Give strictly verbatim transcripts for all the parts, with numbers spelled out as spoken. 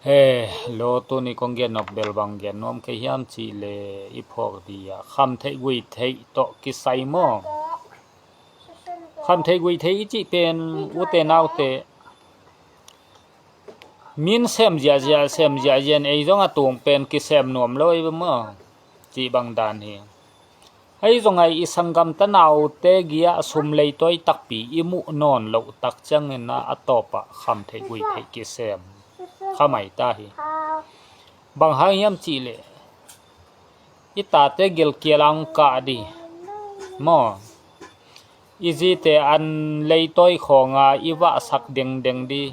He, lo tuni kong gen nop bel bang gen nuam kei hiam cih leh i phawk dih ah khamtheih guihtheih tawh kisai maw? Khamtheih guihtheih i cih pen ute naute min sem ziahziah sem ziahziah in ei zong a tung pen kisem nuam lo ei maw? Cih bang dan hi. Ahi zong ai i sanggam tanaute giah sum leitawi takpi i muh nawn loh tak ciangin ah a tawpah khamtheih guihtheih kisem kha mai ta hi. Bang hang hiam cih leh i tate gilkial a hong kah dih maw? I zite an leitawi khawnga i vahsak dengdeng dih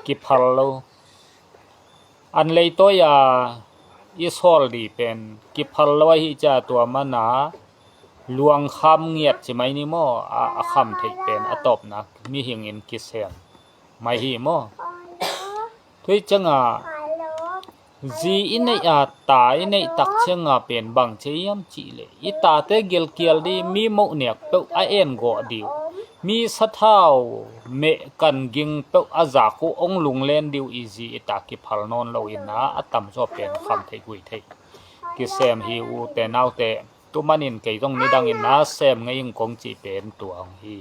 kiphal lo. An leitawi a i sawl dih pen kiphal lo ahi cia tua mana luangkham ngiat ci mai ni maw? A, a khamtheih pen a tawpna mihingin kisem mai hi maw? Tui cianga zi i neih a ta i neih tak cianga pen bang ci hiam cih leh i tate gilkial dih, mi moh nek peuh a en gawh dih uh, mi sathau meh kan ging peuh a zak uh hong lunglen dih uh i zi i ta kiphal nawn lo in ah a tamzaw pen khamtheih guihtheih kisem hi ute naute. Tu manin kei zong nidangin ah sem ngei ing kong cih pen tua hong hi.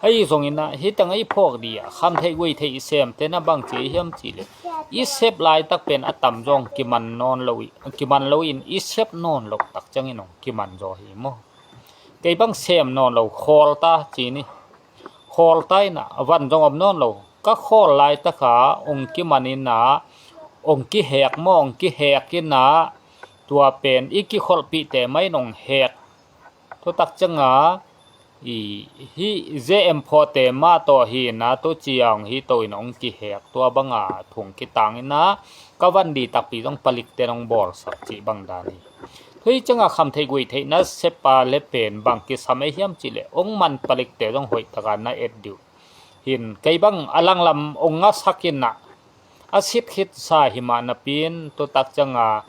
Ahi zongin ah hih teng a i phawk dih ah khamtheih guihtheih i semte na bang ci hiam cih leh i sep laitak pen a tamzaw hong kiman nawn lo i, kiman lo in i sep nawn loh tak ciangin hong kiman zaw hi maw? Kei bang sem nawn lo khawl ta ci ni. Khawl ta in ah van zong om nawn lo. Ka khawl laitaka hong kiman in ah hong kihek maw, hong kihek in ah tua pen i kikholhpihte mah in hong hek. Tutak cianga i hih ze em phawte mah tawh hi in ah tu ciang hi to in hong kihek. Tua banga thung kitang in ah ka van dih takpi zong palikte in hong bawlsak cih bang dan hi. Tui cianga khamtheih guihtheih na sep a le pen bang kisam ei hiam cih leh hong man palikte zong hoih taka na et dih uh. Hin kei bang a langlam hong ngasak in ah a sit khitsa hi mah napi in tutak cianga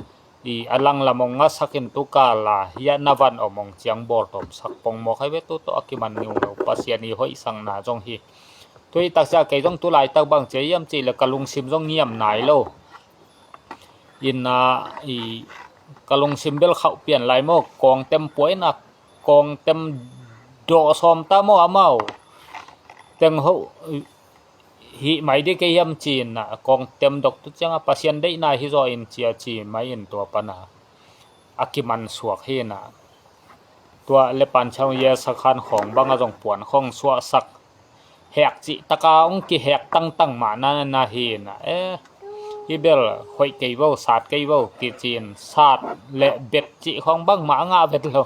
i a langlam hong ngasak in tu kal a hiah na van om hong ciang bawltawmsak pongmawk hi ve. Tu tawh a kiman ngiungeu Pasian i hoihsakna zong hi. Tui tak cia kei zong tu laitak bang ci hiam cih leh ka lungsim zong ngiam nai lo. In ah i ka lungsim bel khauh pian lai maw? Kawngtem pua in ah kawngtem dawh sawm ta maw amau? Teng hoh hih mai dih kei hiam ci in ah kawngtem dok tu cianga Pasian deihna hi zaw in cia ci mai in tua pana a kiman suak hi in ah tua le pan chang ye sakhan khawng banga zong puan khawng suahsak hek cih taka hong kihek tangtang mah na na hi in ah, eh, hi bel hoih kei vo, sat kei vo kici in sat le bet cih khawng bang mah a ngah vet lo.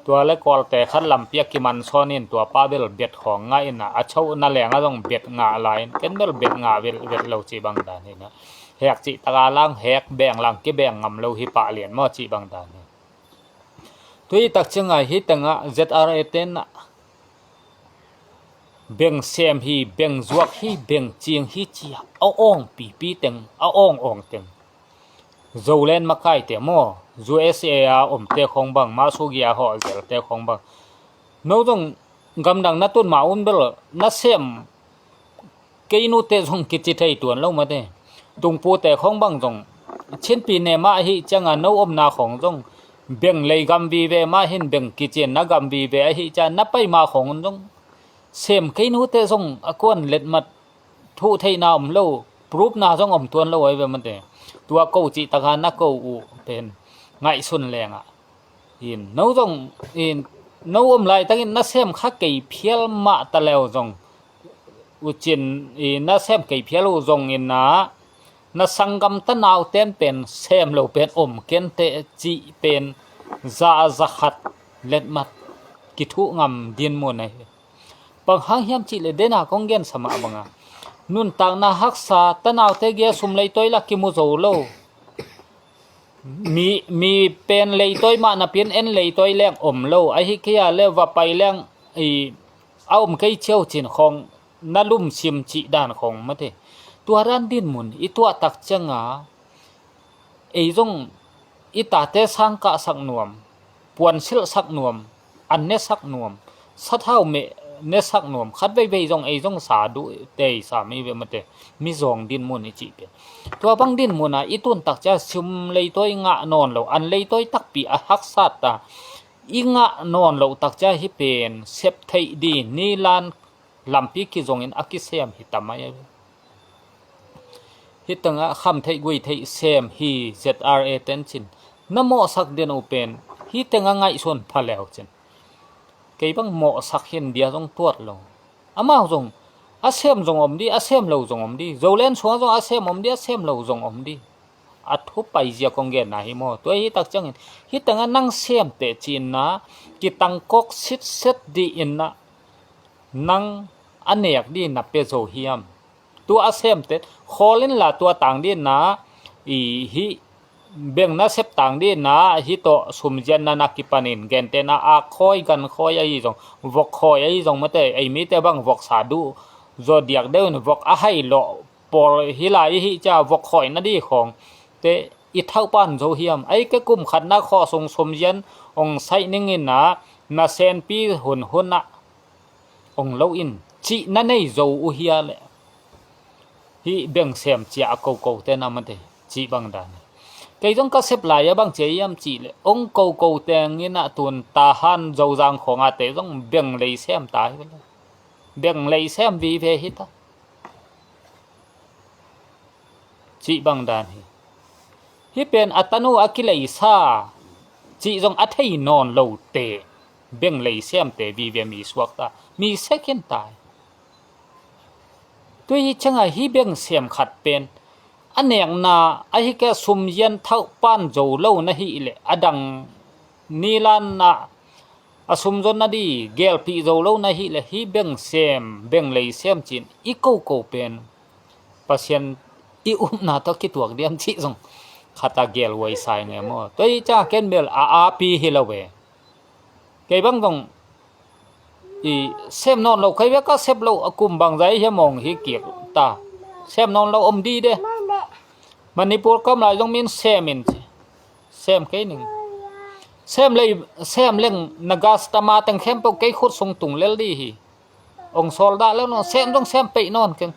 Tua le kawlte khat lampi a kiman sawn in tua pa bel bet khawng ngah in ah a choh na leng a zong bet ngah lai in ken bel bet ngah vet, vet lo cih bang dan hi in ah hek cih taka lang hek, beng lang kibeng ngam lo hi pah lian maw cih bang dan hi. Tui tak cianga hih tengah Z R A te in ah beng sem hi, beng zuak hi, beng cing hi ci a awng pipi teng, a awng awng teng. Zoland makaite maw, U S A a omte khawng bang, masugia hawh zelte khawng bang. No zong gamdang na tun mah un bel na sem kei nute zong kici thei tuan lo mate. Tungpute khawng bang zong Chinpi ne mah ahi cianga no omna khawng zong beng lei gam vive mah hin beng kicin na gam vive ahi cia na pai mah khawng un zong sem kei nute zong a kuan letmat thuh theihna om lo, proof na zong om tuan lo ahi ve mate. Tua ko cih taka na ko uh pen ngaihsun lengah in no zong in no om laitakin na sem kha kei phial mah ta leu zong ucin i na sem kei phial uh zong in ah na sanggam tanauten pen sem lo pen om kenteh cih pen za a za khat letmat kithuh ngam dinmun ahi. Bang hang hiam cih leh dena kong gensa mah banga nuntakna haksa tanaute gia sum leitawi la kimu zo lo. Mi, mi pen leitawi mah napi in en leitawi leng om lo. Ahi kei a le va pai leng i a om kei ciau cin khawng na lumsim cih dan khawng mate. Tua dan dinmun i tuah tak cianga ei zong i tate sang kahsak nuam, puan silhsak nuam, an nesak nuam, sathau meh nesak nuam khat veivei zong ei zong sa duh tei sa mi ve mate, mi zawng dinmun i cih pen. Tua bang dinmun a i tun tak cia sum leitawi ngah nawn lo, an leitawi takpi a haksat ta i ngah nawn lo tak cia hi pen sep theih di nilan lampi kizongin a kisem hi tam ai. Hi tengah kham theih gui theih sem hi Z R A ten cin na mawhsak den uh pen hi tengah ngaihsun pha leu cin. Kei bang mawhsak hin dia zong tuat lo. Amau zong a sem zong om di, a sem lo zong om di. Zolen sungah zong a sem om di, a sem lo zong om di. A thu paizia kong genna hi maw? Tua hi tak ciangin hi tengah nang semteh cinna kitangkok sitset di inna nang a nek di na pia zo hiam? Tua a semte khawl inla tua tang dinna i hi beng na sep tang dinna hi tawh sumzianna na kipanin gentehna a khawi gan khawi ahi zong vok khawi ahi zong mate ei mite bang vok sa duh zaw diak deuh in vok a hai lawh pawl hi lai i hi cia vok khawi na di khawng te i thauh pan zo hiam? Ei ke kum khatna khawh sung sumzian ong saih ning inna na senpi hun hunah ong lo in cih na nei zo uh hia le hi beng sem cia a koko te na mate cih bang dan. Kei zong ka sep lai a bang cia iam cih le ong koko teng inah tun tahan zozang khawngah te zong beng lei sem ta hi le beng lei sem vive hi ta. Cih bang dan hi. Hi pen a tanu a kileisa cih zong a thei nawn lote beng lei semte vive mi suak ta, mi sekin tai. Tui hi ciangah hi beng sem khat pen a nekna a hi kea sumzian thauh pan zo lo na hi le a dang nilanna a sumzon na di gelpih zo lo na hi le hi beng sem beng lei sem cin i koko pen Pasian i upna tawh kituak diam cih zong khata gel huai sai nge maw? Tua i ca ken bel a api hi lo ve. Kei bang zong i sem nawn lo kai ve ka sep lo a kum bang zai hiam ong hi kik ta. Sem nawn lo om di de. Manipur kam lai zong min sem in ci. Sem kei ning. Sem lei sem leng na gas tama teng khempeuh kei khut sung tung lel di hi. Ong sawl dah lel nawn sem zong sem peih nawn keng.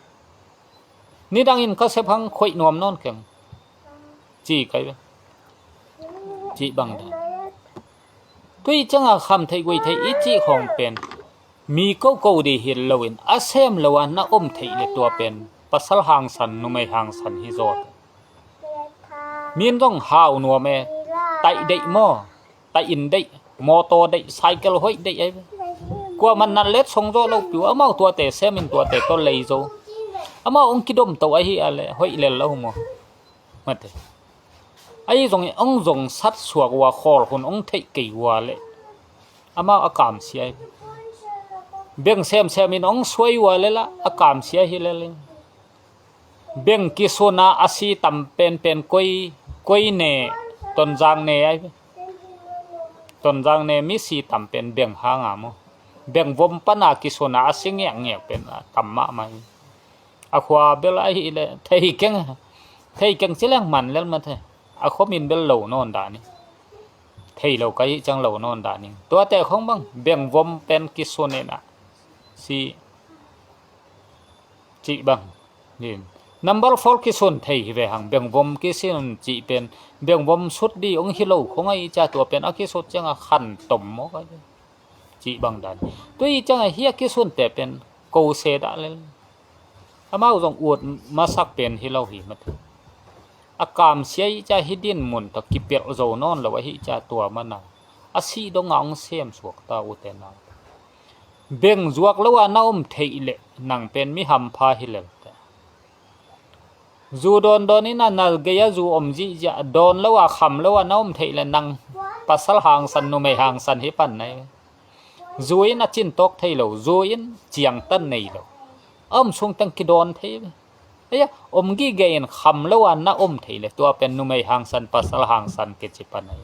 Nidangin ka sep hang khoih nuam nawn keng. Ci kai ve. Ci bang dan. Tui cianga kham theih guai theih i cih khawng pen mi koko di hi loin a sem lo a na om theih le tua pen pasal hangsan numei hangsan hi zawt. Min zong hau nuam e. Taih deih maw? Taih in deih, mawtaw deih, cycle hoih deih ai ve. Kuaman nat let song zawh lo piu amau tuate semin tuate tawh lei zo. Amau ong kidom to ahi a le hoih lel lo maw? Mate. Ahi zong ong zong sat suak ua khawl hun ong theih kei ua le amau a kamsia ai ve. Beng semsem in ong suai ua le la a kamsia hi le le. Beng kisuna a si tam penpen koi koi ne Tonzang ne ai ve. Tonzang ne mi si tam pen beng hanga maw? Beng vom pana kisuna a si ngiakngiak pen a tam mahmah hi. A khua bel ahi le thei keng thei keng ci leng man lel mate. A khomin bel lo nawn dah ni. Thei lo ka hi ciang lo nawn dah ni. Tuate khong bang beng vom pen kisun ina si cih bang. Number four kisun thei hi ve hang beng vom kisun cih pen beng vom sut di ong hi lo khong ai cia tua pen a kisut cianga khan tom maw ka hi. Cih bang dan. Tui cianga hi a kisunte pen ko se dah lel. Amau zong ut masak pen hi lo hi mate. A kamsia i cia hi din mun tawh kipelh zo nawn lo ahi cia tua mana a sih donga ong sem suak ta ute nau. Beng zuak lo a na om theih leh nang pen mi hampha hi lel te. Zu dawndawn in a na gei a zu om zihziah dawn lo a kham lo a na om theih leh nang pasal hangsan numei hangsan hi pan nai. Zu in a cin tawk thei lo zu in ciangtan nei lo a om sung teng kidawn thei ve. Eia om gige in kham lo a na om thei le tua pen numei hangsan pasal hangsan kici pan ai.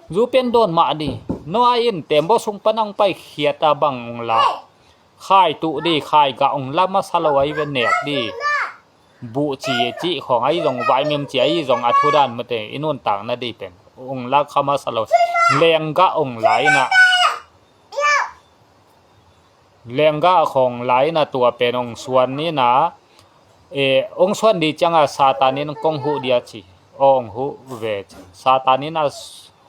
Zu pen dawn mah di. Noah in tembaw sung pan ang pai khiat a bang ong la khai tuh di khai gah ong la masa lo ai ve nek di. Buh ci cih khawng ai zong vaimim ci ai zong a thudan mate i nuntak na di pen ong la kha masa lo leng gah ong la ina. lenggah khawng la in a tua pen hong suan in a, e, hong suan dih ciangah Satan in kong huh dih a ci. Aw, hong huh ve ci. Satan in a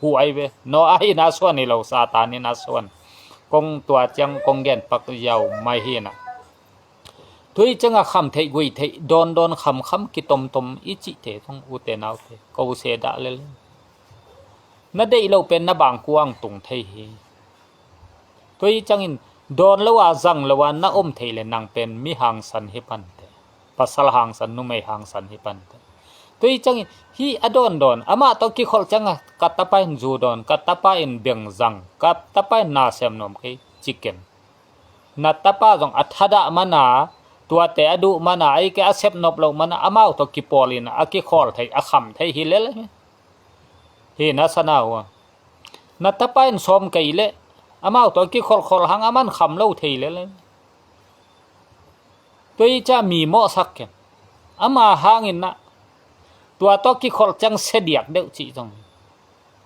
huh ahi ve. Noah in a suan hi lo, Satan in a suan. Kong tua ciang kong gen pak ziau mai hi na. Tua hi ciangah kham theih guih theih dawndawn khamkham kitomtom i cihte zong ute naute ko se dah lel. Na deih loh pen na bangkuang tung thei hi. Tua hi ciangin dawn lo a zang lo a na om theih le nang pen mi hangsan hi pante. Pasal hangsan, numei hangsan hi pante. Tua hi ciangin hih a dawndawn amah tawh kikholh ciangah ka tapa in zu dawn, ka tapa in beng zang, ka tapa in na sem nuam kei ci ken. Na tapa zong a thadah mana, tuate a duh mana, ahih kei a sep nop loh mana, amau tawh kipawl in a kikhawl thei, a kham thei hi lel hi. Hi na sa na uh a. Na tapa in sawm kei leh amau tawh a kikholhkholh hang a man kham lo thei lel hi. Tua hi ciah mi mawhsak ken. Ama hangin na tua tawh kikholh ciang se diak deuh cih zong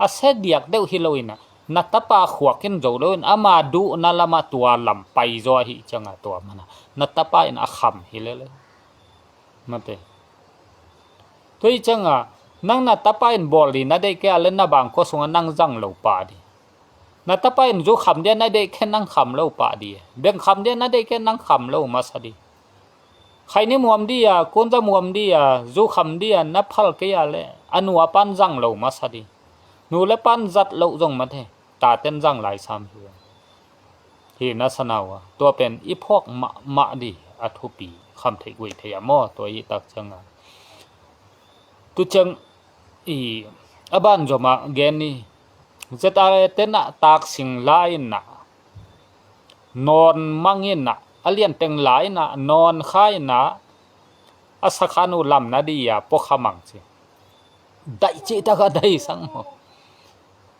a se diak deuh hi lo in a, na tapa khuak in zo lo in ama duhna lamah tua lam pai zaw ahi ciangah tua mana na tapa in a kham hi lel. Mate. Tua hi ciangah nang na tapa in bawl dih na deih kei a le na bangkua sungah nang zang lo pah dih. Na tapa in zu kham dih a na deih kei nang kham lo pah dih. Beng kham dih a na deih kei nang kham lo masa dih. Khaini muam dih a, kunza muam dih a, zu kham dih a na phal kei a le a nu a pan zang lo masa dih. Nu le pan zat loh zong mate. Taten zang lai sam hi. Hi na sa na uh a. Tua pen i phawk mahmah dih a thupi kham theih guih theih a maw tua i tak ciangah. Tu ciang i a ban zomah gen ni. Zeta le tenah taksing la in ah nawn mang in ah a lianteng la in ah nawn kha in ah a sakhan uh lamna dih a puakha mang ci. Daih cih takah daih sang maw.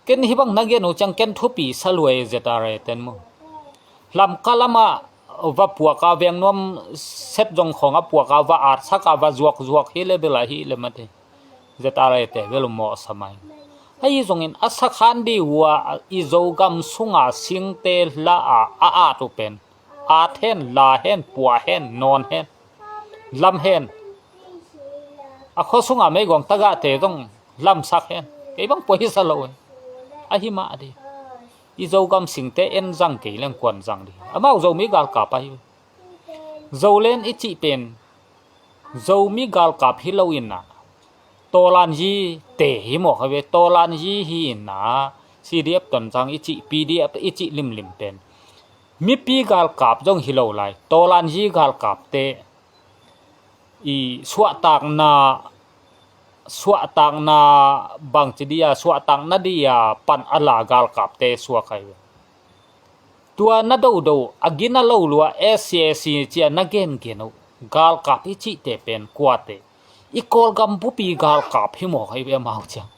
Ken hih bang na gen uh ciang ken thupi sa lua e zeta le ten maw. Lamka lamah va puak a veng nuam set zong khawng a puak a va atsak a va zuakzuak hi le bel ahi le mate. Zeta le te bel mawh sa mai. Ahi zongin a sakhan dih uh a i Zogam sunga singte la a a at uh pen at hen, la hen, puah hen, nawn hen, lam hen. A khua sunga meiguang tagahte zong lamsak hen. Kei bang puai sa lo hen. Ahi mah dih. I Zogam singte en zang kei leng kuan zang dih. Amau Zomi galkap ahi. Zolen i cih pen Zomi galkap hi lo in ah tawlanzi te hi mawk hi ve. Tawlanzi hi in ah C D F Tonzang i cih, P D F i cih limlim pen mipi galkap zong hi lo lai. Tawlanzi galkapte i suahtakna, suahtakna bangci dih a, suahtakna dih a pan a la galkapte suak ahi ve. Tua na dodo a gina lo lua S C S C cia na gengen uh galkap i cihte pen kuate i Kawlgam bupi galkap hi mawk ahi ve amau ciang.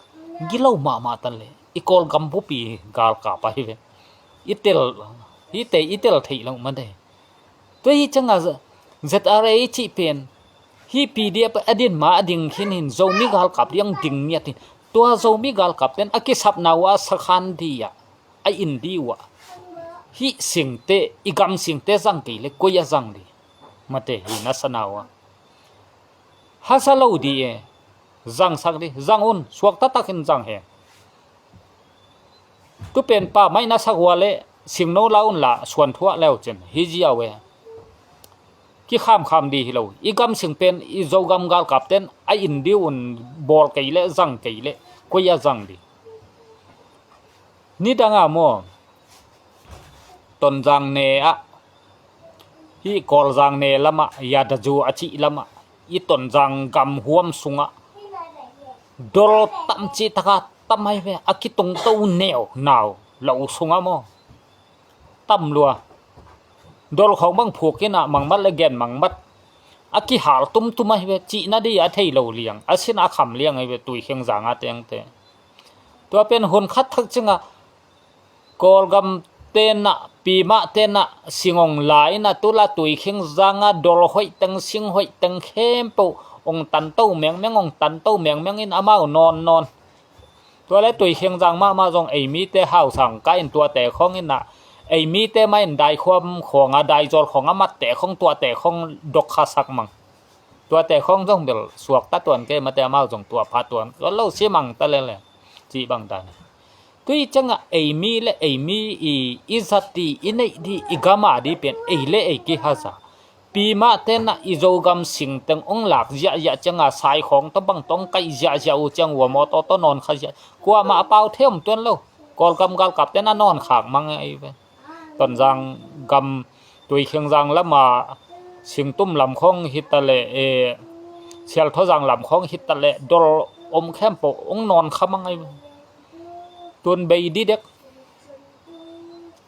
Gilo mahmah tan le i Kawlgam bupi galkap ahi ve. I tel hite i tel theih lo mate. Tua hi ciangah Z R A i cih pen hih P D F a din ma a ding khin hin Zomi galkap ding ding ngiat hin tua Zomi galkap ten a kisapna uh a sakhan dih ah a in dih uh ah hih singte i gam singte zang kei le koi a zang dih. Mate hi na sa na uh ah. Hasa lo dih e. Zangsak dih. Zang un. Suak taktak in zang hen. Tu pen pa mai na sak uh a le singno la un la suan thuah leu cin hi ziau e. Kikhamkham dih hi lo. I gam sing pen i Zogam galkap ten a in dih un bawl kei le zang kei le koi a zang dih. Nidang a maw Tonzang ne ah hih Kawlzang ne lamah Yadazu a cih lamah i Tonzang gam huam sungah dol tam cih taka tam ahi ve a kitungto neu nau lo sungah maw tam lua. Dol khawng bang phuk in ah mangmat le gen mangmat a kihal tumtum ahi ve cihna dih a thei lo liang a sin a kham liang ahi ve Tuikheng zang a tengte. Tua pen hun khat thak cingah Kawlgam tenah pimah tenah sing ong la inah tula Tuikhing zanga dol hoih teng sing hoih teng khempeuh ong tanto mengmeng ong tanto mengmeng in amau nawn nawn. Tua le Tuikhing zang mahmah zong ei mite hausang ka in tuate khawng inah ei mite mah in daikhuam khawng a, daizawl khawng a matte khawng, tuate khawng dok kha sak mang. Tuate khawng zong bel suak ta tuan kei mate, amau zong tua pha tuan lo si mang ta lele. Cih bang dan. Tui ciangah ei mi le ei mi i, i zat di, i neih di, i gam a di pen ei le ei kihaza. Pi mah tenah i Zogam singteng ong lak ziahziah cianga saikhawng tawh bang tawh ong kaih ziahziah uh ciang ua mawtaw tawh nawn kha ziah. Kuamah a pau thei om tuan lo. Kawlgam galkap tenah nawn khak mang ei ve. Tonzang gam Tuikhiangzang lama Singtum lam khawng hitaleh e, Sialthawzang lam khawng hitaleh dol om khempeuh ong nawn kha mang ei ve. Tun bei didek.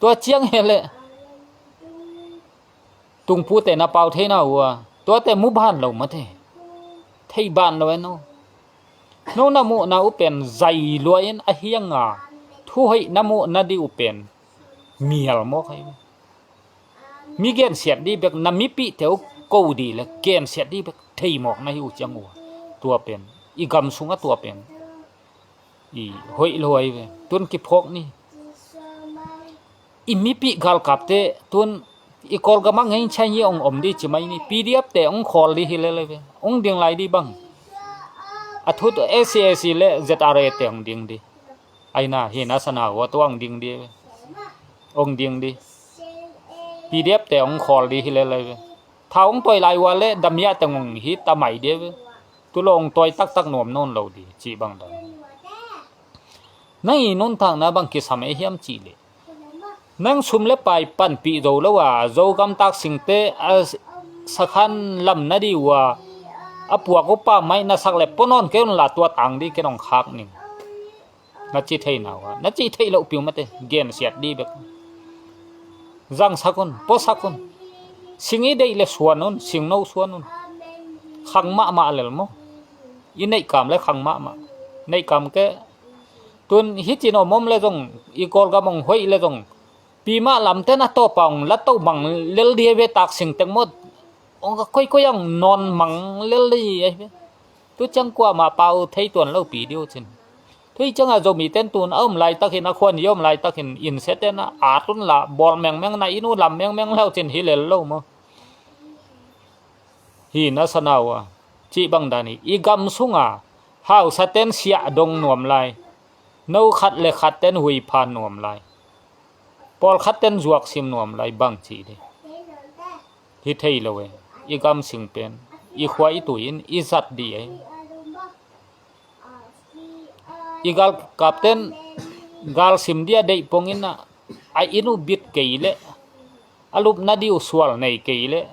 Tua ciang he le tungpute na pau theina uh a, tuate mu ban lo mate. Thei ban lo e no. No na muhna uh pen zai lua in a hianga thuhoih na muhna di uh pen mial mawk ahi. Mi gensiat di bek na mipihte uh ko di le gensiat di bek thei mawk na hi uh ciang uh a, tua pen i gam sungah tua pen i hoih lo ahi ve. Tun kiphawk ni. I mipih galkapte tun i Kawlgamah ngei chai hi ong om di ci mai ni. P D F te ong khawl di hi lele ve. Ong ding lai di bang. A thu tu S A C le Z R A te ong ding di. Aina hi na sana hua tu ong ding di ve. Ong ding di. P D F te ong khawl di hi lele ve. Tha ong toi lai ua le damia te ong hi ta mai di ve. Tu lo ong toi taktak nuam nawn lo di ci bang dan. Nang i nuntakna bang kisam e hiam cih leh nang sum le pai panpih zo lo a, Zogam taksingte a sakhan lam na di uh a, a puak uh pa mai na sak le pua nawn kei un la tua tang di kei nong khak ning. Na ci thei na uh a, na ci thei loh piu mate, gensiat di bek. Zangsak un, puasak un. Sing i deih le suan un, sing no suan un. Khang mahmah lel maw. I neihkam le khang mahmah. Neihkam ke Tun hicin om om le zong, i Kawlgam ong hoih le zong, pi mah lamte na tawpa ong la to mang lel di ahi ve taksing teng maw. Ong ka koikoi ang nawn mang lel di ahi ve. Tu ciang kuamah pau thei tuan lo pi di uh cin. Tui ciangah Zomite in tun a om laitakin, a khuan i om laitakin, innsiate na at un la, bawl mengmeng na, inn uh lam mengmeng le uh cin hi lel lo maw. Hi na sana uh a, cih bang dan hi, i gam sunga hausaten siah dong nuam lai, no khat le khatten huiphan nuam lai, pawlkhatten zuaksim nuam lai bang cih dih. Hi thei lo e, i gam sing pen, i khua i tui in, i zat dih e. I galkapten galsim dia deih pongin ah, a inn uh bit kei leh, a lupna di uh sual nei kei leh,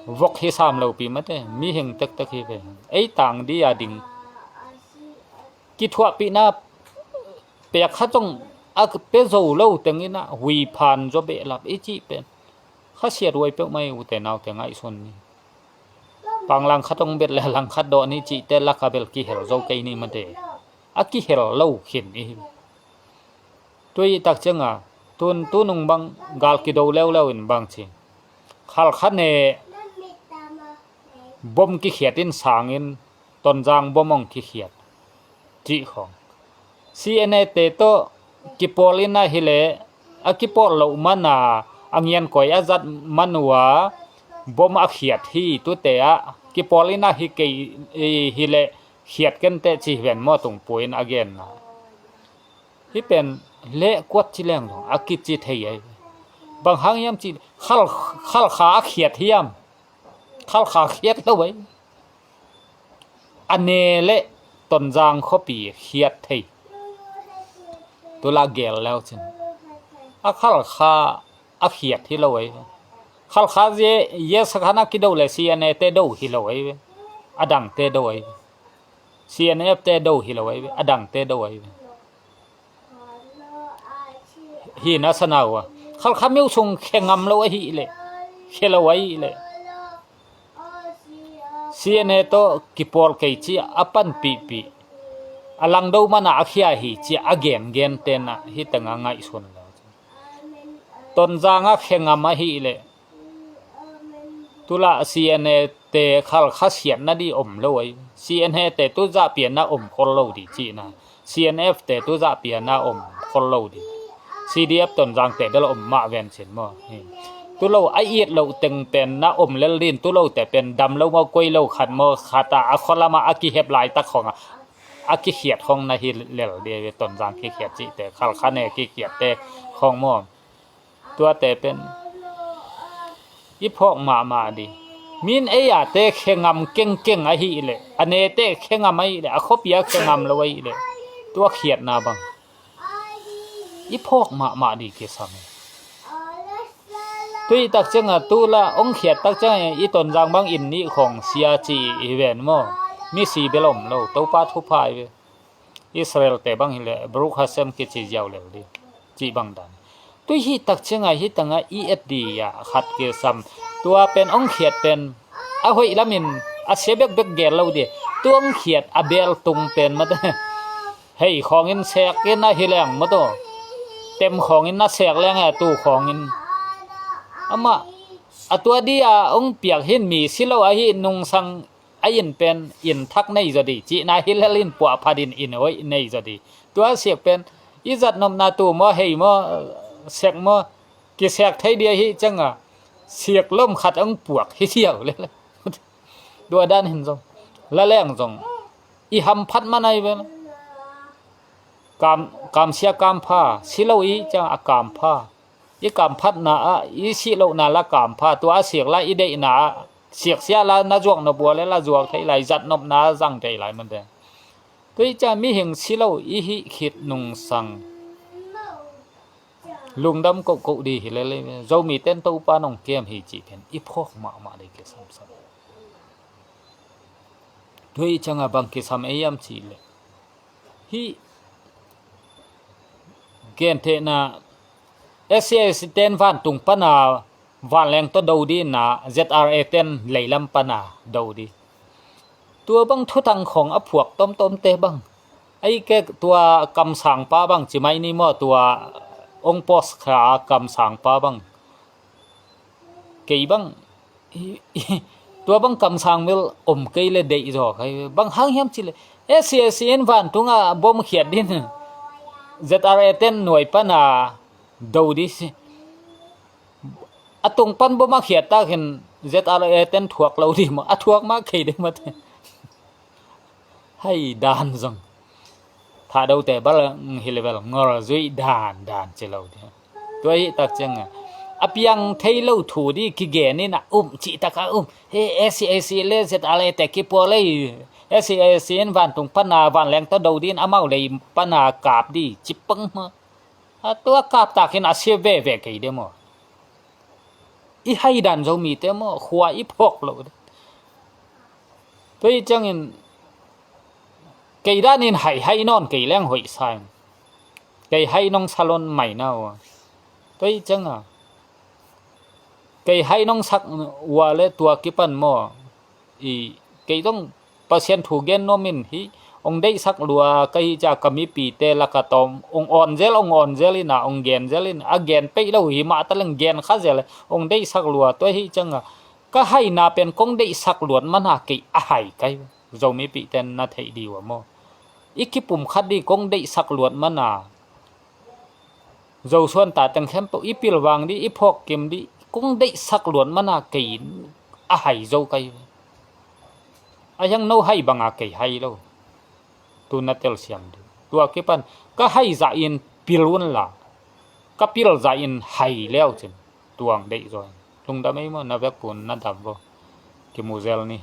vok hi sam lopi mate, mihing tektek hi ve. Ei tang di a ding kithuahpihna pek khat zong a pe zo lo tengin ah, huiphan zaw behlap i cih pen khasiat huai peuhmah i ute naute ngaihsun ni. Pang langkhat hong bet le langkhat dawh ni cihte laka bel kihel zo kei ni mate. A kihel lo khin i hi. Tui tak cianga tun tunung bang gal kido leuleu in bang ci. Khalkha ne bom kikhiat in sangin Tonzang bom hong kikhiat. Cih khawng. C N A te tawh kipawl in ah hileh, a kipawl loh mana, a ngiankoi a zat man uh a, bom a khiat hi tute ah, kipawl in ah hi kei, hileh, khiat kenteh ci hi ven maw tungpu in a genna. Hi pen leh kuat ci leng zong, a kici thei ai. Bang hang hiam ci, khal, khalkha a khiat hiam. Khalkha khiat lo ai. A ne le Tonzang khuapi khiat thei. Tula gel leu cin. A khalkha a khiat hi lo ai. Khalkha zia, zia sakhan a kido le C N A te do hi lo ai. A dang te do ai. C N F te do hi lo ai. A dang te do ai. Hi na sana uh a. Khalkha miu sung khe ngam lo ahih leh, khe lo ahih leh, C N A tawh kipawl kei ci a panpihpih, a langdo mana a khia hi ci a gengen tenah hi tengah ngaihsun lo. Tonzang a khe ngam ahih leh, tula C N A te khalkha siatna di om lo ai. C N A te tu zahpiana om khol lo di cihna. C N F te tu zahpiana om khol lo di. C D F Tonzangte bel om mah ven cin maw. Hi. Tulo a it loh teng pen na om lel din, tulote pen dam lo maw, koi lo khat maw, khat a, a khualamah a kihep laitak khawng a, a kikhiat khawng na hi lel di, Tonzang kikhiat cihte, Khalkhane kikhiatte khawng maw. Tuate pen i phawk mahmah di. Min ei a te khengam kengkeng ahih leh, a nete khengam ahih leh, a khuapi a khengam lo ahih leh, tua khiatna bang i phawk mahmah di kisam hi. Tuih tak ciangah, tula hong khiat tak ciangah i Tonzang bang inn nih khawng sia ci i ven maw. Misi bel om lo, Topa thupha i ve. Israel te bang hileh Baruch Hashem kici ziau lel di, cih bang dan. Tuih hih tak ciangah hih tangah i et di ah khat kisam. Tua pen hong khiat pen a hoih lamin a sia bekbek gel lo di. Tu hong khiat a bel tung pen mate. Hei khawngin sek in a hi leng maw taw. Tem khawngin a sek leng a tu khawngin. Amah a tua di a hong piak hin mi si lo ahi nungsang a inn pen inn thak nei zaw di. Cihna hi lel in puahphat in inn hoih nei zaw di. Tua siak pen i zatnopna tu maw hei maw sek maw kisek thei di ahi cianga siak lom khat hong puak hi siau lel. Tua dan hin zong la leng zong i hamphat man ai vel. Kam, kamsia kampha si lo i ciang a kampha. I kamphatna ah i sih lohna la kampha, tua a siak la i deihna ah siaksia la na zuak nop ua le la zuak thei lai, zatnopna zang thei lai mante. Tua i ciang mihing si lo i hih khit nungsang lungdam kohkoh di hi lele. Zomi ten Topa nong kem hi cih pen i phawk mahmah di kisamsam. Tua i cianga bang kisam ei am cih le hih gentehna S A C ten vantung pana vanleng tawh do di na Z R A ten leilam pana do di. Tua bang thutang khawng a phuak tomtomte bang. Ei kek tua kamsangpa bang ci mai ni maw, tua ong pos kha a kamsangpa bang. Kei bang tua bang kamsang mel om kei le deih zaw kai bang hang hiam cih le S A C in vantung a bom khiat din Z R A ten nuai pana do di si. A tung pan bom a khiat takin Z R A ten thuak lo di maw, a thuak mah kei ding mate. Hai dan zong Thahdote bal hi le bel ngol zuih dan dan ci lo di. Tua hi tak ciang a piang thei lo thu di kigen in a um cih tak a um. He S A C le Z R A te kipual ei. S A C in vantung pana vanleng tawh do din amau lei pana kap di cipang ma. A tua kap takin a sia veve kei de maw. I hai dan Zomite maw khua i phawk lo de. Tua hi ciangin kei danin hai hai nawn kei leng hoih sa in kei hai nong salon mai na ua. Tua hi cianga kei hai nong sak ua le tua kipan maw i kei zong Pasian thu gen nuamin hi ong deihsak lua ka hi cia ka mipite laka tawm ong awn zel ong awn zel ina ong gen zel in a gen peih lo hi mah taleng gen kha zel ong deihsak lua tua hi cianga ka haina pen kong deihsak luat mana kei a hai kai Zomipihte na theih di ua maw i kipum khat di kong deihsak luat mana Zosuan ta teng khempeuh i pilvang di i phawkkim di kong deihsak luat mana kei a hai zo kai. A hiang no hai banga kei hai lo. Tu na telsiam di tua kipan ka hai zah in pil un la ka pil zah in hai leu cin tuang deih zo. Lungdam ei maw na vekpun na dam vo. Kimuzel ni.